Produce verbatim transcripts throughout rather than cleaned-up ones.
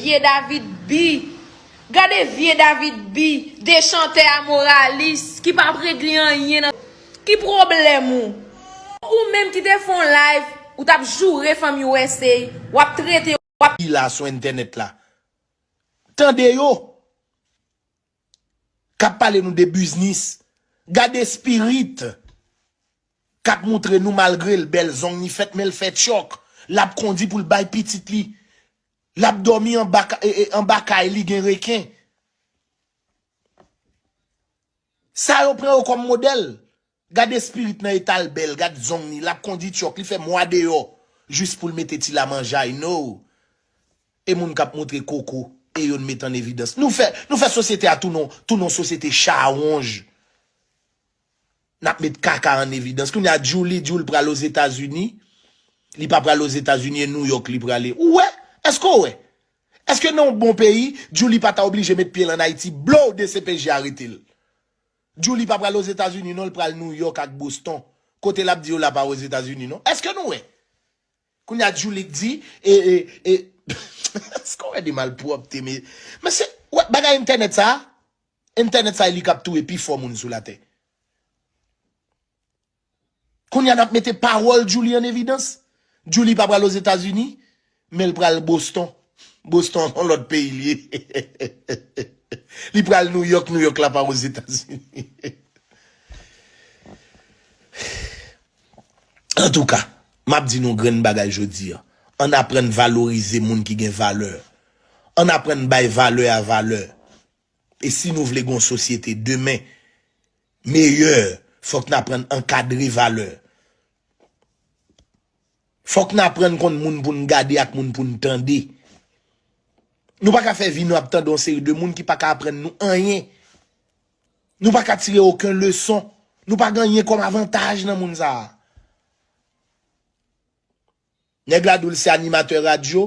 Vye David B. Gade vye David B, de chantè amoralis ki p ap regle anyen nan. Ki pwoblèm ou? Ou menm ki te fè yon live, ou t ap joure fanmi U S A, w ap trete, w ap. Ki la sou entènèt la. Tande yo. K ap pale nou de biznis. Gade Spirit. K ap moutre nou malgre l bèl zong li fèt, men l fè tchòk. L ap kondi pou l bay pitit li. L ap dòmi anba ka-, e, e, anba kay li gen reken. Sa yo pran yo kòm modèl. Gade Spirit nan eta l bèl, gad zong li, l ap kondi tchòk, li fè mwa deyò, jis pou l mete ti lamanjay, no. E moun k ap moutre koko, e yo n met an evidans. Nou fè, nou fè sosyete a tounen, tounen yon sosyete chawonj. N ap met kaka an evidans. Kounye a, Djouly di w l pral Ozetazini. Li pa pral Ozetazini, e Nouyòk li prale. Ou wè? Èske w wè? Èske nan yon bon peyi, Djouly pa ta oblije met pye l ann Ayiti, blow, D C P J arete l? Djouly pa pral Ozetazini, non, l pral Nouyòk ak Boston. Kote l ap di yo l ap al Ozetazini, non? Èske nou wè? Kounye a, Djouly k di, e, e, e, èske w wè de malpwòpte, men, men se, wè, bagay entènèt sa a? Entènèt sa a, e li k ap touye pi fò moun sou latè. Kounye a, n ap mete pawòl Djouly an evidans. Djouly pa pral Ozetazini, men l pral Boston. Boston, yon lòt peyi l ye. Li pral Nouyòk, Nouyòk la pa Ozetazini. Antouka, m ap di nou grenn bagay jodi a. Ann aprann valorize moun ki gen valè. Ann aprann bay valè a valè. E si nou vle gen yon sosyete demen meyè, fòk n aprann ankadre valè. Fòk n aprann konn moun pou n gade ak moun pou n tande. Nou pa ka fè vi nou ap tande yon seri de moun ki pa ka aprann nou anyen. Nou pa ka tire okenn leson. Nou pa gen anyen kòm avantaj nan moun sa a. Nèg la di w l se animatè radyo.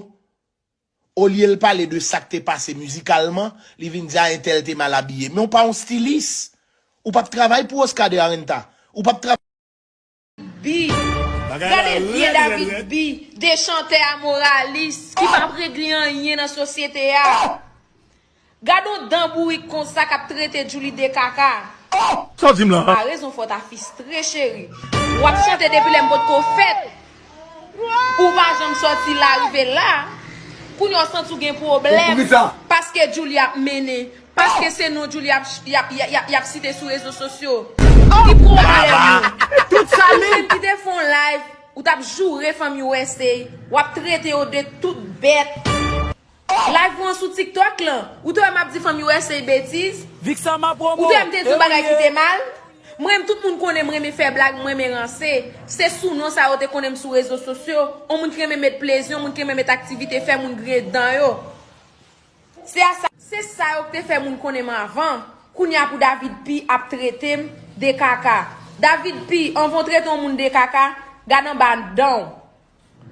Olye l pale de sa k te pase mizikalman, li vin di a entèl te mal abiye. Men w pa yon stilis. Ou p ap travay pou Oscar de la Renta. Ou p ap travay. B. Gade vye David B, de chantè amoralis ki p ap regle anyen nan sosyete a. Gade yon dan bourik konsa k ap trete Djouly de kaka. Sa w di m la? A rezon fò w ta fistre, cheri. W ap chante depi lè m potko fèt. Ou pa janm sòti la rive la. Kounye a w santi w gen pwoblèm. Paske Djouly ap mennen. Paske se non Djouly y ap, y ap, y ap, y ap, y ap site sou rezo sosyo. Ki pwoblèm ou? Tout sa menm ki te fè yon live, ou t ap joure fanmi U S A, w ap trete yo de tout bèt. Live mwen sou TikTok lan, ou te wè m ap di fanmi U S A betiz? Ou te wè m te di yon bagay ki te mal? Mwen menm, tout moun konnen m renmen fè blag, m renmen ranse. Se sou non sa yo te konnen m sou rezo sosyo. Yon moun ki renmen met plezi, yon moun ki renmen met aktivite, fè moun griyen dan yo. Se a sa, se sa yo k te fè moun konnen m anvan. Kounye a pou David P ap trete m de kaka. David P, anvan w trete yon moun de kaka, gad anba dan w.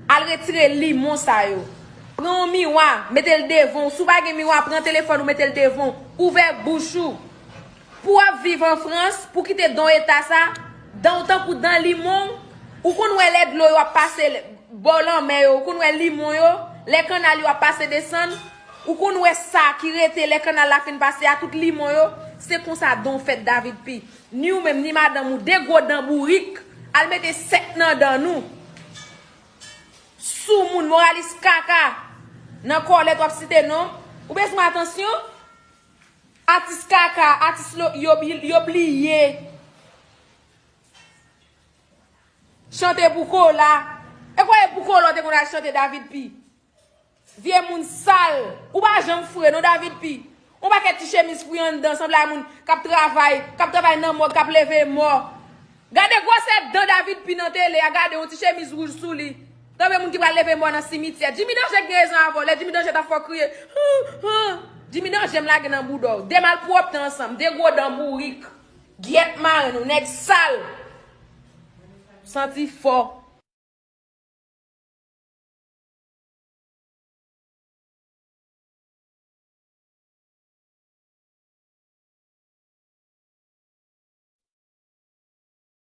Al retire limon sa yo. Pran yon miwa, mete l devan w. Si w pa gen miwa, pran telefòn ou mete l devan w. Ouvè bouch ou. Pou w ap viv an Frans, pou w kite dan w eta sa, dan w tankou dan limon. Ou konn wè lè dlo yo ap pase l-, bò lanmè yo, ou konn wè limon yo, lè kannal yo ap pase desann, ou konn wè sa ki rete lè kannal la fin pase a, tout limon yo, se konsa dan w fèt David P. Ni ou menm, ni madanm ou, de gwo dan bourik, al mete sèk nan dan nou. Soumoun, moralis kaka, nan kòlèt w ap site non, ou bezwen atansyon? Atis kaka, atis lo-, yo, yo bliye. Chante pou kola. E kwè e pou kola w te konn al chante David P. Vye moun sal. Ou pa janm fre non David P. Yon pakèt ti chemiz fri anndan sanble a moun k ap travay, k ap travay nan mòg, k ap leve mò. Gade gwosè dan David P nan tele a, gade yon ti chemiz wouj sou li. Tanbe moun ki pral leve mò nan simityè. Jimmy Danger gen rezon avè w. Lè Jimmy Danger t ap fè w kriye. Jimmy Danger m lage nan bouda w. De malpwòpte ansanm. De gwo dan bourik. Gyèt maren nou. Nèg sal. Santi fò.